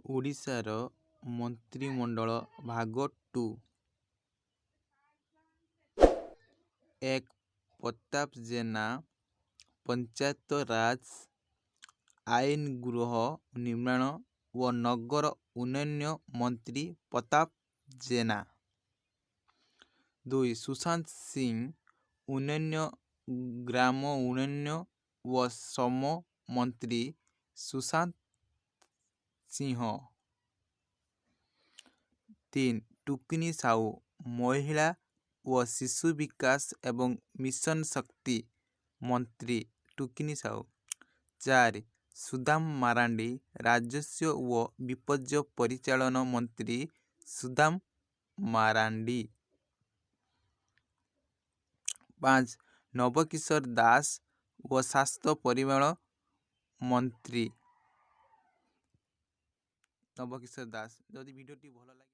ଓଡ଼ିଶାର ମନ୍ତ୍ରିମଣ୍ଡଳ ଭାଗ ଟୁ। 1. ପ୍ରତାପ ଜେନା, ପଞ୍ଚାୟତରାଜ, ଆଇନ, ଗୃହ ନିର୍ମାଣ ଓ ନଗର ଉନ୍ନୟନ ମନ୍ତ୍ରୀ ପ୍ରତାପ ଜେନା। 2. ସୁଶାନ୍ତ ସିଂ, ଉନ୍ନୟନ, ଗ୍ରାମ ଉନ୍ନୟନ ଓ ଶ୍ରମ ମନ୍ତ୍ରୀ ସୁଶାନ୍ତ ସିଂହ। 3. ଟୁକୁନି ସାହୁ, ମହିଳା ଓ ଶିଶୁ ବିକାଶ ଏବଂ ମିଶନ ଶକ୍ତି ମନ୍ତ୍ରୀ ଟୁକୁନି ସାହୁ। 4. ସୁଦାମ ମାରାଣ୍ଡି, ରାଜସ୍ୱ ଓ ବିପର୍ଯ୍ୟୟ ପରିଚାଳନା ମନ୍ତ୍ରୀ ସୁଦାମ ମାରାଣ୍ଡି। 5. ନବକିଶୋର ଦାସ ଓ ସ୍ୱାସ୍ଥ୍ୟ ପରିମଳ ମନ୍ତ୍ରୀ ନବକିଶୋର ଦାସ। ଯଦି ଭିଡ଼ିଓଟି ଭଲ ଲାଗେ